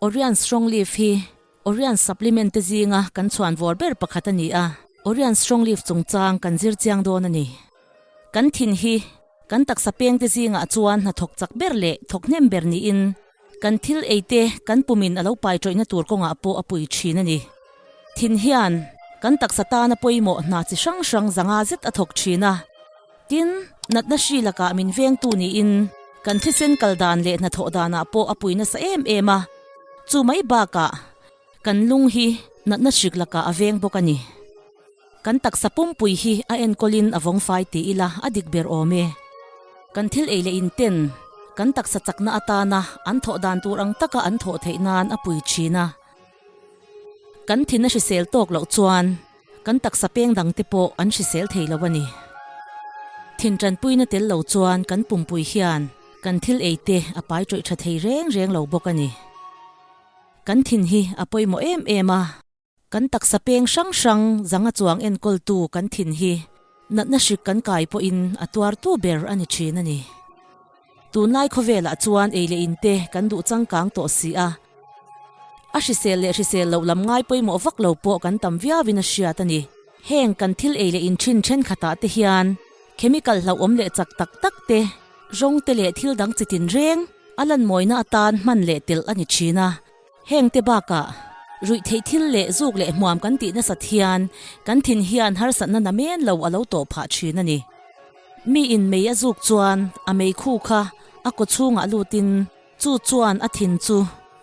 Orion Strong Leaf hi Orion supplement te zinga kan chhuan vawr ber pakhat a ni a, Orion Strong Leaf chungchang kan zir chiang dawn a ni. Kan thin hi kan taksa peng te zingah chuan hnathawk chak ber leh thawk hnem ber niin kan thil ei te kan pumin a lo pai tawihna tur kawngah pawh a pui thin a ni. Thin hian kan taksa tana pawimawh hna chi hrang hrang zanga zet a thawk thin a. Tin, natna hri lakah min vengtu niin kan thisen kal dan leh hnathawh danah pawh a pui nasa em em a, chu mai bakah kan lung hi natna hrik lakah a veng bawk a ni. Kan taksa pumpui hi a enkawlin a vawng fai ti ila a dik ber awm e. Kan thil ei leh inten kan taksa chakna atana an thawh dan tur ang taka an thawh theih nan a pui thin a. Kan thin a hrisel tawk loh chuan kan taksa peng dang te pawh an hrisel thei lo a ni. Thin tanpuina tel lo chuan kan pumpui hian kan thil ei te a pai tawih tha thei reng reng lo bawk a ni. Kan thin hi a pawimawh em em a. Kan taksa peng hrang hrang zanga chuang enkawltu kan thin hi natna hrik kan kai pawhin a tuartu ber a ni thin a ni. Tunlai khawvelah chuan ei leh in te kan duh changkang tawh si a, a hrisel leh hrisel loh lam ngai pawimawh vak lo pawh kan tam viauin a hriat a ni. Heng kan thil ei leh in thin thenkhatah te hian chemical hlauhawm leh chak tak tak te, rawng te leh thil dang chi tinreng a lanmawina atan hman leh telh a ni thin a. Heng te bakah ruih theih thil leh zuk leh hmuam kan tih nasat hian kan thin hian harsatna na men lo a lo tawh phah thin a ni. Mi in mei a zuk chuan a mei khu kha a kaw chhungah lutin chu chuan a thin chu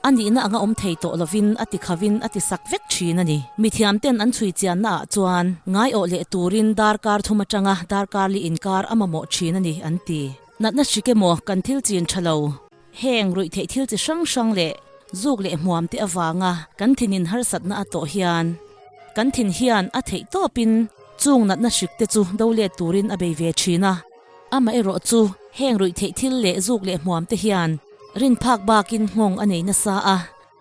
a nihna anga awm thei tawh lovin a ti khavin a ti sak vek thin a ni. Mithiam ten an chhui chianna ah chuan ngaiawh leh turin darkar thum atanga darkar li inkar a mamawh thin a ni an ti. Natna hrik emaw kan thil chin tha lo. Heng ruih theih thil chi hrang hrang leh zuk leh hmuam te avanga kan thinin harsatna a tawh hian kan thin hian a theih tawpin chung natna hrik te chu do let turin a bei ve thin a. Amaherawh chu heng ruih theih thil leh zuk leh hmuam te hian rin phak bakin nghawng a nei nasa a,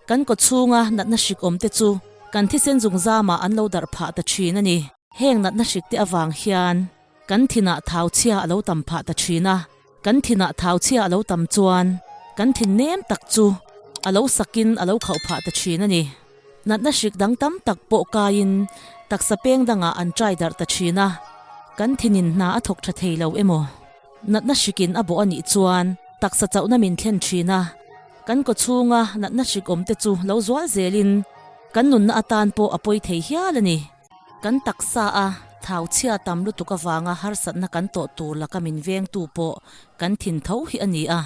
kan kaw chhunga natna hrik awm te chu kan thisen zungzamah an lo darh phah ta thin a ni. Heng natna hrik te avang hian Kan thinah thau chhia a lo tam phah ta thin a, kan thinah thau chhia a lo tam chuan kan thin nem tak chu a lo sakin a lo khauh phah ta thin a ni. Natna hrik dang tam tak pawh kaiin taksa peng dangah an trai darh ta thin a, kan thinin hna a thawk tha thei lo emaw? Natna hrikin a bawh a nih chuan taksa chauhna min thlen thin a, kan kawchhunga natna hrik awm te chu lo zual zelin kan nunna atan pawh a pawi thei hial a ni. Kan taksa a thau chhia tam lutuk avanga harsatna kan tawh tur laka min vengtu pawh kan thin tho hi a ni a.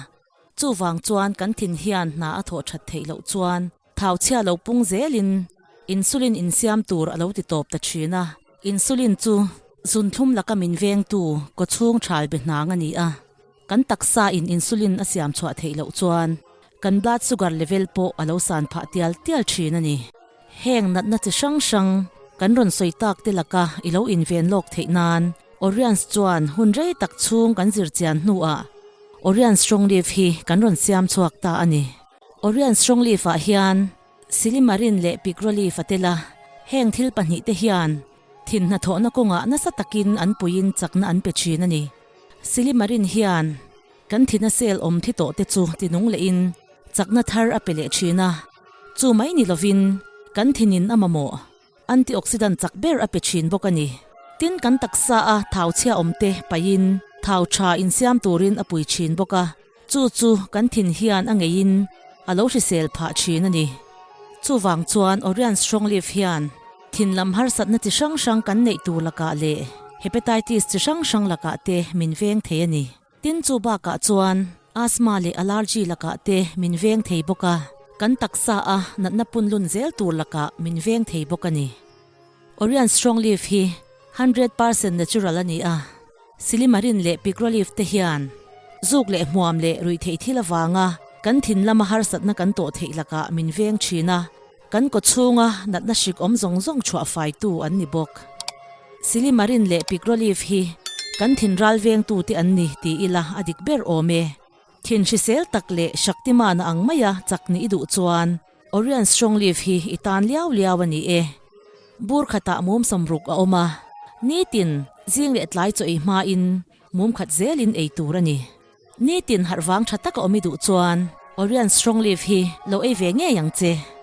Chuvang chuan kan thin hian hna a thawh that theih loh chuan thau chhia lo pung zelin insulin insiam tur a lo ti tawp ta thin a. Insulin chu zunthlum laka min vengtu kawchhung thal be hnang a ni a. Kan taksa in insulin a siam chhuah theih loh chuan kan blood sugar level pawh a lo san phah tial tial thin a ni. Heng natna chi hrang hrang kan rawn sawi tak te laka i lo inven lawk theih nan Oriens chuan hun rei tak chhung kan zir chian hnuah Oriens Strong Leaf hi kan rawn siam chhuak ta a ni. Oriens Strong Leaf ah hian Silymarin leh Picroliv a tel a, heng thil pahnih te hian thin hnathawhna kawngah nasa takin an puiin chakna an pe thin a ni. Silymarin hian kan thina cell awm thi tawh te chu tinung lehin chakna thar a pe leh thin a, chu mai ni lovin kan thinin a mamawh antioxidant chak ber a pe thin bawk a ni. Tin, kan taksa a thau chhia awm te paihin thau tha insiam turin a pui thin bawk a, chu chu kan thin hian a ngeiin a lo hrisel phah thin a ni. Chuvang chuan Orion Strong Leaf hian thin lam harsatna chi hrang hrang kan neih tur lakah leh hepatitis chi hrang hrang lakah te min veng thei a ni. Tin chu bakah chuan asthma leh allergy lakah te min veng thei bawk a, kan taksa a natna punlun zel tur lakah min veng thei bawk a ni. Orion Strong Leaf hi 100% natural a ni a, Silymarin leh Picroliv te hian zuk leh hmuam leh ruih theih thil avanga kan thin lama harsatna kan tawh theih lakah min veng thin a, kan kawchhunga natna hrik awm zawng zawng chhuah faitu an ni bawk. Silymarin leh Picroliv hi kan thin ral vengtute an ni ti ila a dik ber awm e. Thin hrisel tak leh Shaktiman ang maia chak nih i duh chuan Orion Strong Leaf hi i tan liau liau a ni e. Bur khatah mum sawmruk a awm a, nitin zing leh tlai chaw ei hmain mum khat zelin ei tur a ni. Nitin harh vang tha taka awm i duh chuan Orion Strong Leaf hi lo ei ve ngei ang che.